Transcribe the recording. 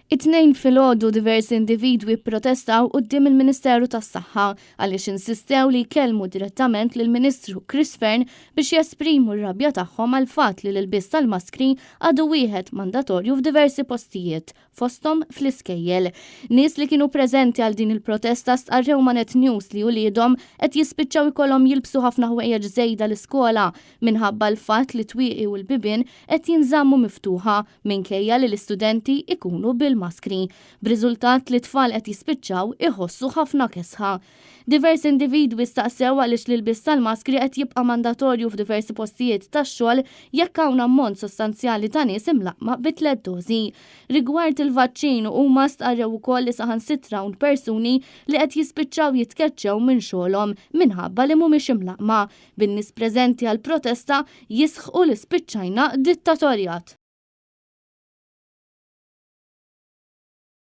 It-Tnejn filgħodu diversi individwi pprotestaw quddiem il-Ministeru tas-Saħħa għaliex insistew li jkellmu direttament lill-Ministru Chris Fearne biex jesprimu r-rabja tagħhom għall-fatt li l-ilbies tal-maskri għadu wieħed mandatorju f'diversi postijiet, fosthom fl-iskejjel. Nies li kienu preżenti għal din il-protesta stqarrew ma' Net News li uliedhom qed jispiċċaw ikollhom jilbsu ħafna ħwejjeġ żejda l-iskola minħabba l-fatt li t-twieqi u l-bibien qed jinżammu miftuħa minkejja li l-istudenti jkunu bil-maskri, b'riżultat li t-tfal qed jispiċċaw iħossu ħafna kesħa. Diversi individwi staqsew għaliex l-ilbies tal-maskri qed jibqa' mandatorju f'diversi postijiet tax-xogħol jekk hawn ammont sostanzjali ta' nies imlaqqma bi tlett dożi. Rigward il-vaċċin, huma stqarrew ukoll li saħansitra hawn persuni li qed jispiċċaw jitkeċċew minn xogħolhom minħabba li mhumiex imlaqqma, bin-nies preżenti għall-protesta jisħqu li spiċċajna dittatorjat.